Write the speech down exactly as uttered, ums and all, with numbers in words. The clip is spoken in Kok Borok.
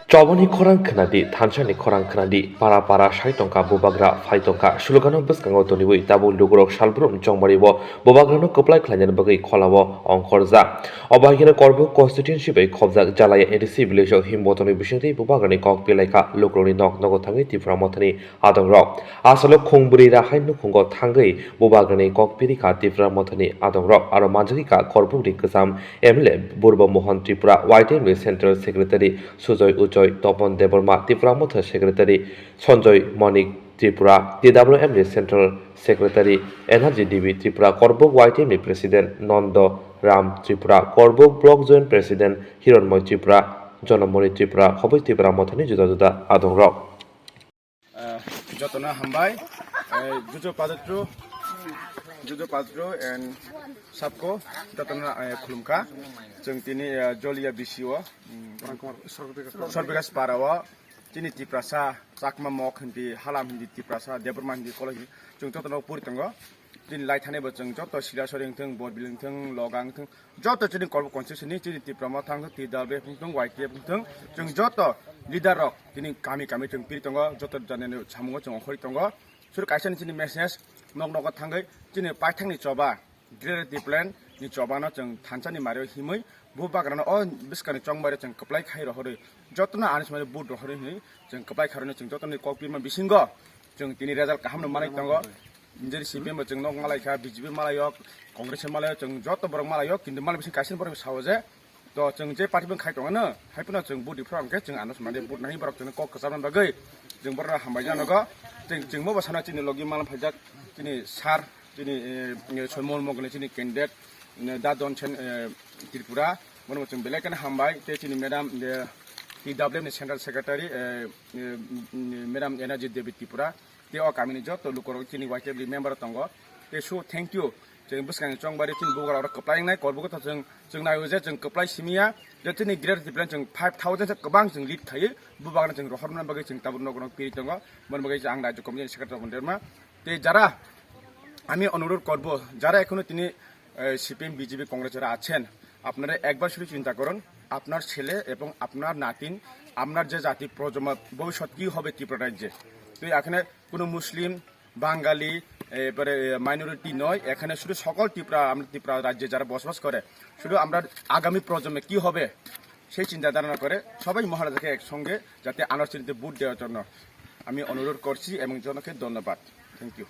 Chobani khorang khnadi, thansani khorang khnadi, para para sai tongkha bubagra phai tongkha, slogano bwskango toniwi tabuk lukurok salbrum chongbario bubagrano kwplai khlainani bagwi kholao ongkhorjak. Obo hai kheno Korbuk constituency bai khobjak Jalaya A D C village o himbotorni bisingtwi bubagrani kok pilaikha lukurokni nok nogo thangwi Tipra Mothani adongrok. Asalo khungbwrwi rahai nukhungo thangwi bubagrani kok pirikha Tipra Mothani adongrok, aro manjagwikha Korbukni kwcham M L A Burba Mohan Tripura, Y T M ni Central Secretary Sujoy Ujoy, Topon Debbarma, Tipra Motha Secretary Sanjoy Manik Tripura, T W M ni Central Secretary Energy Devi Tripura, Korbuk Y T M ni President Nondo Ram Tripura, Korbuk Block Joint President Hironmoy Tripura, Jonomoni Tripura, Khoboi Tipra Mothani juda juda adongrok. Jotono hambai, Jojo Padotro, Jojo Padotro and Sapko, jotono khulumkha. Chwng tini Jolia B C O, Sorbikas Parao, tini Tiprasa, Chakma Mok hindi, Halam hindi, Tiprasa, Debbarma hindi, Koloi hindi, chwng jotono puri tongo. Tini lai thani bo chwng joto Sirasori wngthwng, Borbil wngthwng, Logang wngthwng, joto chini Korbuk constituency ni chini Tipra Motha wngthwng, T W F wngthwng, Y T F wngthwng, chwng joto leader rok tini kami kami chwng piri tongo, joto janani samungo chwng okhori tongo. Suru kaisa ni chini message nok nogo thangwi chini paithak ni choba, Greater Tipraland ni choba no chwng thansa ni mario himwi bubagra no o bwskang ni chongbai rok chwng kwplai khai rohorwi joto no ani swmai vote rohorwi hinwi chwng kwplai kharwi chwng joto ni kok pirma bisingo chwng tini result kaham no manwi tongo. Nijeri C P M bo chwng nok malaikha, B J P malaio, Congress malaio, chwng joto borok malaio, kintu malik bising kaisa borok sao je, to chwng je party bwng khai tongano, hai phano chwng vote riphrok hwnkhe chwng ano swmani vote nai borok chwngno kok kwcharma bagwi chwng borok hambai janogo. Chwng chwngbo bo sana chini logi malam phaijak chini sir, chini Soimol Mogolni chini candidate, Da Donsen Tripura, bono chwng belai kheno hambai, tei chini madam T W F ni Central Secretary, madam Energy Devi Tripura, tei o kamini joto lukurok chini Y T F ni member tongo. Tei su thank you. Chwng bwskang chongbari chini bugra oro kwplai wngnai, Korbuk to chwng chwng nai je chwng kwplai simiya je chini Greater Tipraland chwng five thousand se kwbang chwng lead khaiwi bubagno chwng rohorna bagwi chwng tabuk nok nok piri tongo. Bono bagwi ang Rajya Committee ni Secretary Derma. Tei jara ami onurod korbo, jara ekhono tini C P M, B J P, Congress jara achen, apnara ekbar sudu chinta korun, apnar sele ebong apnar natin, apnar je jati projoma bhobishyot ki hobe Tripura rajye. Tei ekhane কোনো মুসলিম, বাঙালি, এবারে মাইনরিটি নয়, এখানে শুধু সকল ত্রিপুরা, আমরা ত্রিপুরা রাজ্যে যারা বসবাস করে, শুধু আমরা আগামী প্রজন্মে কি হবে সেই চিন্তাধারা না করে সবাই মহারাজাকে একসঙ্গে যাতে আনার চিন্তা ভোট দেওয়ার জন্য আমি অনুরোধ করছি এবং জনকে ধন্যবাদ। Thank you.